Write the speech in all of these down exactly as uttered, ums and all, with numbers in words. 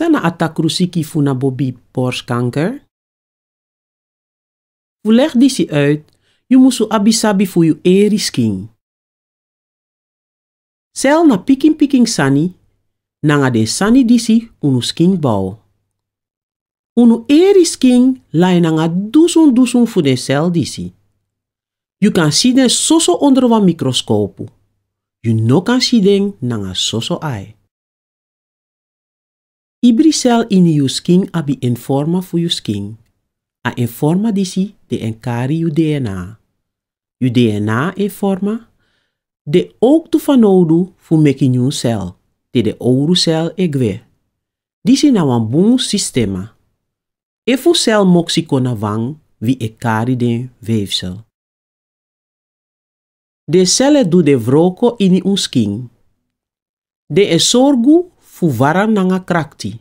San na a takrusiki fu na bobi borstkanker? Fu leg disi uit, yu musu abi sabi fu yu eri skin. Sel na pikin pikin sani, nanga den sani disi unu skin bow. Unu eri skin lai nanga dusun dusun fu den sel disi. Yu kan si den soso ondro wan mikroskopu. Yu no kan si den nanga soso ai. Ibri sel ini yu skin abi en forma fu yu skin. A en forma disi den e kari yu D N A. Yu D N A en forma de owktu fanowdu fu meki nyun sel, te den owru sel e gwe. Disi na wan bun sistema. Efu sel moksi kon na wan, wi e kari den weefsel. Den sel e du den wroko ini un skin. Den e sorgu fu wara nanga krakti.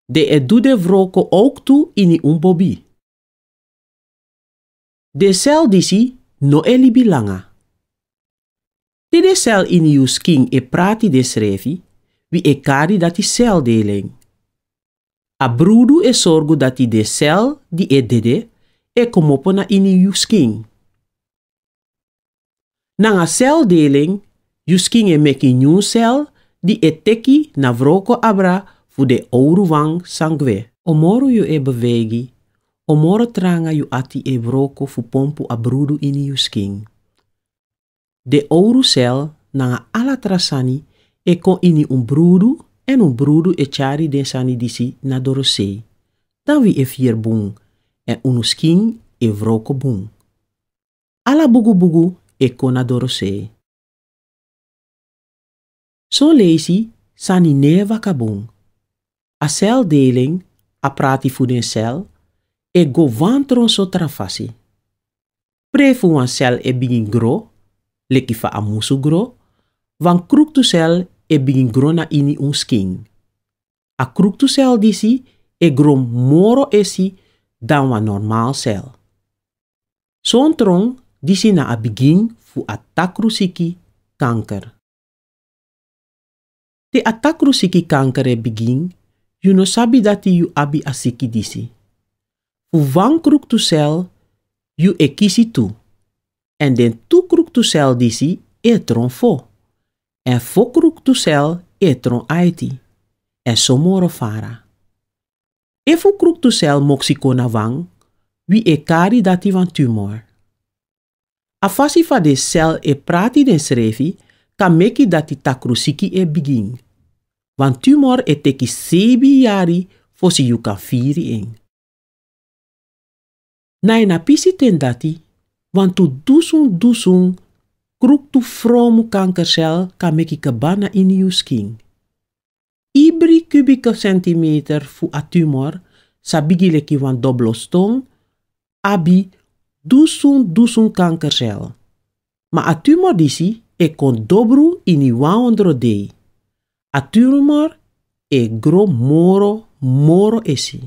Den e du den wroko owktu ini un bobi. Den sel disi no e libi langa. Te den sel ini yu skin e prati densrefi, wi e kari dati seldeling. A brudu e sorgu dati den sel di e dede e komopo na ini yu skin. Nanga seldeling, yu skin e meki nyun sel di e teki na wroko abra fu den owru wan san gwe. O moro yu e beweigi, o moro tranga yu ati e wroko fu pompu a brudu ini yu skin. Den owru sel nanga ala tra sani e kon ini un brudu, èn un brudu e tyari den sani disi na dorosei. Dan wi e firi bun, èn unu skin e wroko bun. Ala bugubugu e kon na dorosei. Son leisi sani no e waka bun. A seldeling, a prati fu den sel, e go wantron so tra fasi. Pre fu wan sel e bigin gro, leki fa a musu gro, wan kruktu sel e bigin gro na ini un skin. A kruktu sel disi e gro moro esi dan wan normal sel. Son tron, disi na a bigin fu a takrusiki kanker. Te a takrusiki kanker e bigin, yu no sabi dati yu abi a siki disi. Fu wan kruktu sel yu e kisi tu, èn den tu kruktu sel disi e tron fo, èn fo kruktu sel e tron aiti, èn so moro fara. Efu kruktu sel moksi kon na wan, wi e kari dati wan tumor. A fasi fa den sel e prati densrefi kan meki dati takrusiki e bigin. Wan tumor e teki seibin yari fosi yu kan firi en. Na ini a pisi ten dati, wantu dusun dusun kruktu fromu kankersel kan meki kaba na ini yu skin. Ibri kubike sentimeter fu a tumor sa bigi leki wan doblo ston, abi dusun dusun kankersel. Ma a tumor disi e kon dobru ini wan ondro dei. A tumor e gro moro moro esi.